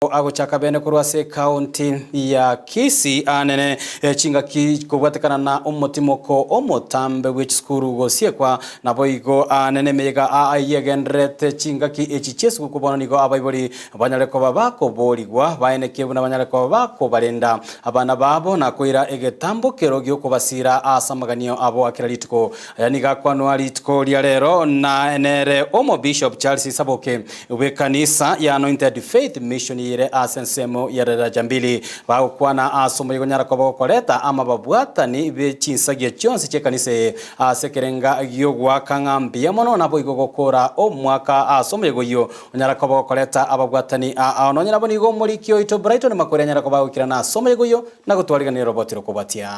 Agochaka bene korwa ase ekaunti ya Kisii anene chingaki kobwatekana na omotimoko omotambe bwe chisukuru gosiekwa naboigo anene emeyega ayegendererete chingaki echi chiesuguku bono nigo abaibori banyare koba bakoborigwa baenekie buna banyare koba bakobarenda abana babo na koira egetambo kero giokobasira ase amaganio abo akera rituko. Aya nigo akwanwa rituko ria rero na nere Omobishop Charles Saboke bw'ekanisa ya Anointed Faith Mission ere ase ensemo ya Daraja Mbili. Bagokwana ase omoyega onyara koba gokoreta amababwatani be chinsagia chionsi chi'ekanisa eye ase ekerenga gi'ogoaka ng'a mbuya mono naboigo gokora omwaka ase omoyega oyio onyara koba gokoreta ababwatani aa. Nonye nabo nigo omoriki oito Brighton Makori anyara koba agoikirana ase omoyega oyio na gotwariganera roboti rokobatia.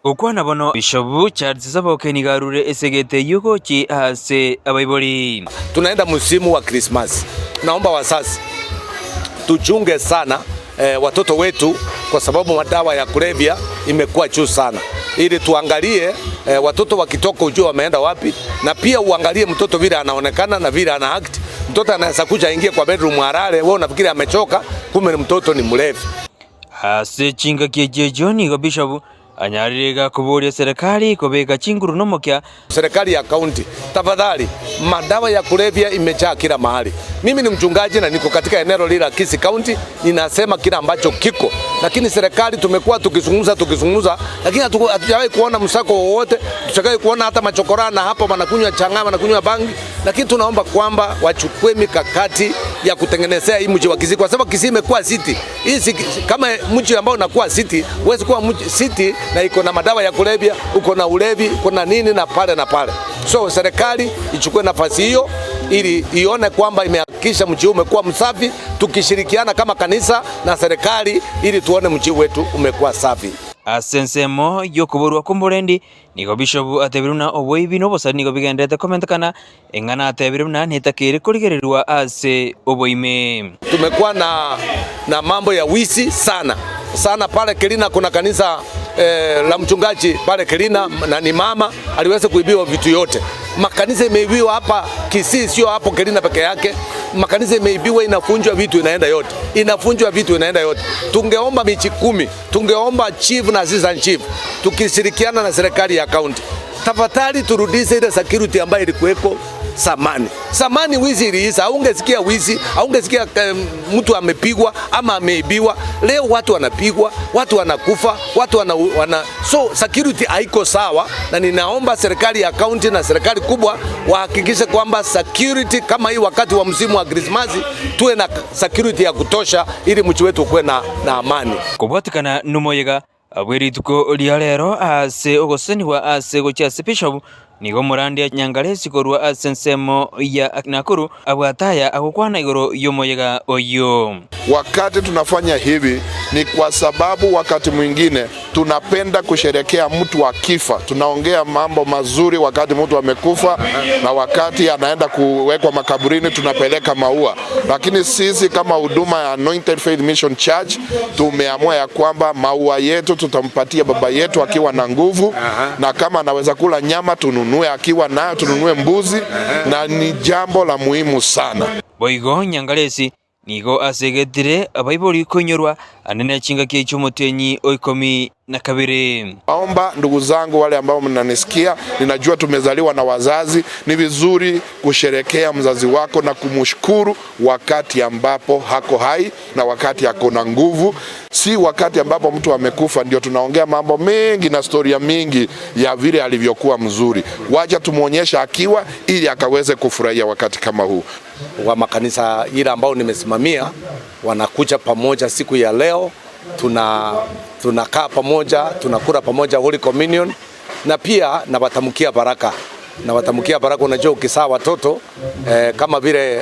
Gokwana bono, Bishopu Charles Saboke nigo arure esegete eyio gochia ase abaibori. Tunaenda msimu wa Krismasi, naomba wazazi tuchunge sana watoto wetu kwa sababu madawa ya kulevya imekuwa juu sana, ili tuangalie watoto wakitoka ujue wameenda wapi, na pia uangalie mtoto vile anaonekana na vile ana act. Mtoto anaweza kuja aingie kwa bedroom alale, wewe unafikiri amechoka, kumbe mtoto ni mlevi. Ase chingaki echi echio nigo Bishop anyarire iga koboria serikali kobeka chinguru nomokia. Serikali ya kaunti, tafadhali, madawa ya kulevya imejaa kila mahali. Mimi ni mchungaji na niko katika eneo lile la Kisii County, ninasema kila ambacho kiko, lakini serikali tumekuwa tukizungumza tukizungumza, lakini hatujawahi kuona msako wowote, hatujawahi kuona hata machokora na hapo wanakunywa chang'aa, wanakunywa bangi, lakini tunaomba kwamba wachukue mikakati ya kutengenezea hii mji wa Kisii, kwa sababu Kisii imekuwa city. Hii si, kama mji ambao unakuwa city, huwezi kuwa mji city na iko na madawa ya kulevya, uko na ulevi, uko na nini na pale na pale. So serikali ichukue nafasi hiyo ili ione kwamba imehakikisha mji huu umekuwa msafi, tukishirikiana kama kanisa na serikali ili tuone mji wetu umekuwa safi. Ase ensemo y'okoborwa kw'omorendi, nigo Bishop atebire buna oboibi na obosari nigo bigenderete komentekana, eng'ana atebire buna netakeire korigererwa ase oboime. Tumekuwa na mambo ya wizi sana sana pale Kelina. Kuna kanisa la mchungaji pale Kelina na ni mama aliweza kuibiwa vitu yote. Makanisa imeibiwa hapa Kisii, sio hapo Kelina peke yake. Makanisa imeibiwa, inafunjwa vitu inaenda yote, inafunjwa vitu inaenda yote. Tungeomba michi 10, tungeomba chief na assistant chief, tukishirikiana na serikali ya county, tafadhali turudishe ile security ambayo ilikuweko zamani. Zamani wizi iliisha, haungesikia wizi, haungesikia mtu amepigwa ama ameibiwa. Leo watu wanapigwa, watu wanakufa, watu wana so security haiko sawa, na ninaomba serikali ya county na serikali kubwa wahakikishe kwamba security kama hii wakati wa msimu wa Krismasi tuwe na security ya kutosha ili mji wetu ukuwe na amani. Kobwatekana nomoyega bwe rituko ria rero ase ogoseniwa ase gochia ase Bishop nigo Morandi Nyangaresi korwa ase ensemo ya Nakuru abwataya agokwana igoro y'omoyega oyo. Wakati tunafanya hivi ni kwa sababu wakati mwingine tunapenda kusherekea mtu akifa. Tunaongea mambo mazuri wakati mtu amekufa, na wakati anaenda kuwekwa makaburini tunapeleka maua. Lakini sisi kama huduma ya Anointed Faith Mission Church tumeamua ya kwamba maua yetu tutampatia baba yetu akiwa na nguvu, na kama anaweza kula nyama tununue akiwa nayo, tununue mbuzi, na ni jambo la muhimu sana. Boigo Nyangaresi nigo asegetire abaibori koinyorwa anene chingaki chi'omotenyi o 12. Naomba ndugu zangu wale ambao mnanisikia, ninajua tumezaliwa na wazazi, ni vizuri kusherekea mzazi wako na kumshukuru wakati ambapo hako hai na wakati ako na nguvu, si wakati ambapo mtu amekufa ndio tunaongea mambo mengi na storia mingi ya vile alivyokuwa mzuri. Wacha tumuonyesha akiwa, ili akaweze kufurahia wakati kama huu. Wa makanisa ile ambao nimesimamia wanakuja pamoja siku ya leo, tunakaa pamoja, tunakula pamoja Holy Communion, na pia nawatamkia baraka. Nawatamkia baraka. Unajua ukisaa watoto kama vile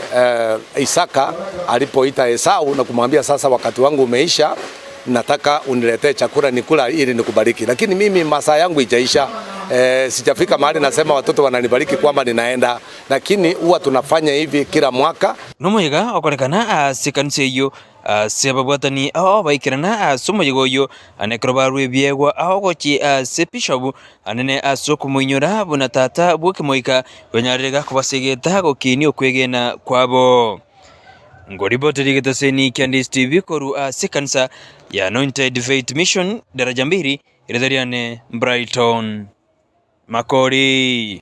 Isaka alipoita Esau na kumwambia sasa wakati wangu umeisha, nataka uniletee chakula nikula ili nikubariki, lakini mimi masaa yangu haijaisha. Sijafika mahali nasema watoto wananibariki kwamba ninaenda, lakini huwa tunafanya hivi kila mwaka. Nomoyega okorekana ase kanisa eyo ase ababwatani ao baikirana ase omoyega oyo anekero barwa ebiegwa ao gochi ase Bishop anene ase okomoinyora buna tata bw'ekemoika banyarire gakobasegeta gokinia okwegena kwabo. Ngoriboteri getaseni kia Ndisi TV koru ase kanisa ya Anointed Faith Mission daraja mbili, Iriathariane Brighton Makori.